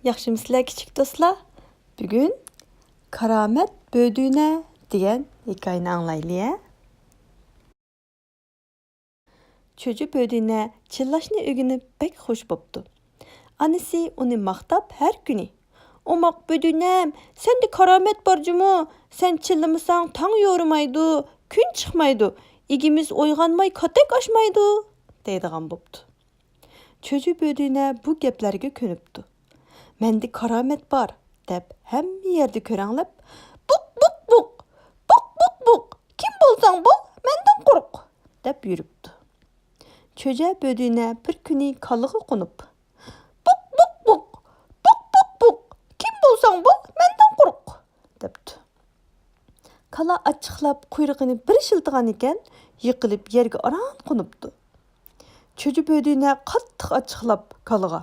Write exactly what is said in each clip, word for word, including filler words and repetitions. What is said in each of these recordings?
ياخشىمۇسىلەر كىچىك دوستلار؟ بۈگۈن كارامەت بۆدۈنە دېگەن ھېكايىنى ئاڭلايلى ھە. چۆچۈ بۆدۈنە چىللاشنى ئۆگىنىپ بەك خۇش بوپتۇ. ئانىسى ئۇنى ماختاپ ھەر كۈنى، «ئوماق بۆدۈنەم، سەندە كارامەت بار جۇمۇ، سەن چىللىمىساڭ تاڭ يورۇمايدۇ، كۈن چىقمايدۇ، ئىگىمىز ئويغانماي كاتەك ئاشمايدۇ» دەيدىغان بوپتۇ. چۆچۈ بۆدۈنە بۇ گەپلەرگە كۆنۈپتۇ. «مەندە كارامەت بار» دەپ ھەممە يەردە كۆرەڭلەپ، «بۇق، بۇق، بۇق! بۇق، بۇق، بۇق! كىم بولساڭ بول، مەندىن قورق!» دەپ يۈرۈپتۇ. چۆچۈ بۆدۈنە بىر كۈنى كالىغا قونۇپ، «بۇق، بۇق، بۇق! بۇق، بۇق، بۇق! كىم بولساڭ بول، مەندىن قورق!» دەپتۇ. كالا ئاچچىقلاپ قۇيرۇقىنى بىر شىلتىغان ئىكەن، يىقىلىپ يەرگە ئاران قونۇپتۇ. چۆچۈ بۆدۈنە قاتتىق ئاچچىقلاپ كالىغا،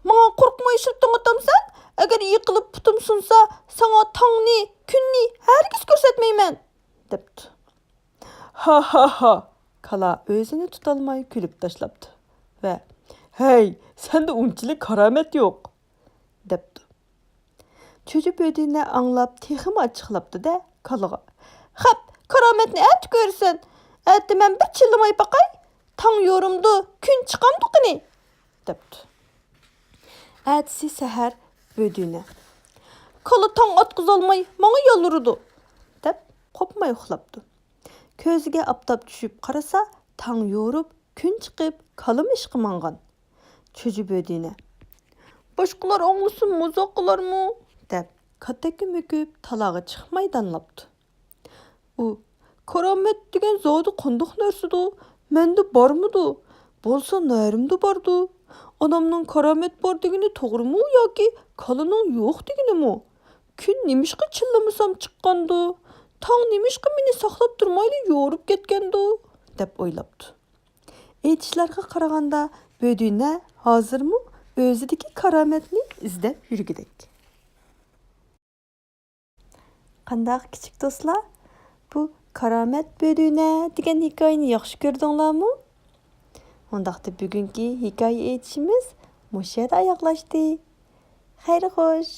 «ماڭا قورقماي شىلتىڭ ئاتامسەن؟ ئەگەر يىقىلىپ پۇتۇم سۇنسا، ساڭا تاڭنى، كۈننى ھەرگىز كۆرسەتمەيمەن!» دەپتۇ. ھا ھا ھا! كالا ئۆزىنى تۇتالماي كۈلۈپ تاشلاپتۇ ۋە، «ھەي، سەندە ئۇنچىلىك كارامەت يوق!» دەپتۇ. چۆچۈ بۆدۈنە ئاڭلاپ تېخىمۇ ئاچچىقلاپتۇ-دە، كالىغا، «خەپ، كارامەتنى ئەتە كۆرىسەن. ئەتە مەن بىر چىللىماي باقاي، تاڭ يورۇمدۇ، كۈن چىقامدۇ قېنى؟» دەپتۇ. ئەتىسى سەھەر بۆدۈنە، «كالا تاڭ ئاتقۇزالماي ماڭا يالۋۇرىدۇ» دەپ قوپماي ئۇخلاپتۇ. كۆزىگە ئاپتاپ چۈشۈپ قارىسا، تاڭ يورۇپ، كۈن چىقىپ، كالىمۇ ئىشقا ماڭغان. چۆچۈ بۆدۈنە، «باشقىلار ئاڭلىسا مازاق قىلارمۇ؟» دەپ، كاتەككە مۆكۈپ، تالاغا چىقماي دانلاپتۇ. ئۇ، «كارامەت دېگەن زادى قانداق نەرسىدۇ؟ مەندە بارمىدۇ؟ بولسا نەرىمدە باردۇ؟ ئانامنىڭ كارامەت بار دېگىنى توغرىمۇ ياكى كالىنىڭ يوق دېگىنىمۇ؟ كۈن نېمىشقا چىللىمىسام چىققاندۇ؟ تاڭ نېمىشقا مېنى ساقلاپ تۇرمايلا يورۇپ كەتكەندۇ؟» دەپ ئويلاپتۇ. ئېيتىشلارغا قارىغاندا، بۆدۈنە ھازىرمۇ ئۆزىدىكى كارامەتنى ئىزدەپ يۈرگۈدەك. قانداق كىچىك دوستلار؟ بۇ كارامەت بۆدۈنە دېگەن ھېكايىنى ياخشى كۆردۈڭلارمۇ؟ ئۇنداقتا بۈگۈنكى ھېكايە ئېيتىشىمىز مۇشۇ يەردە ئاياغلاشتى. خەير خوش!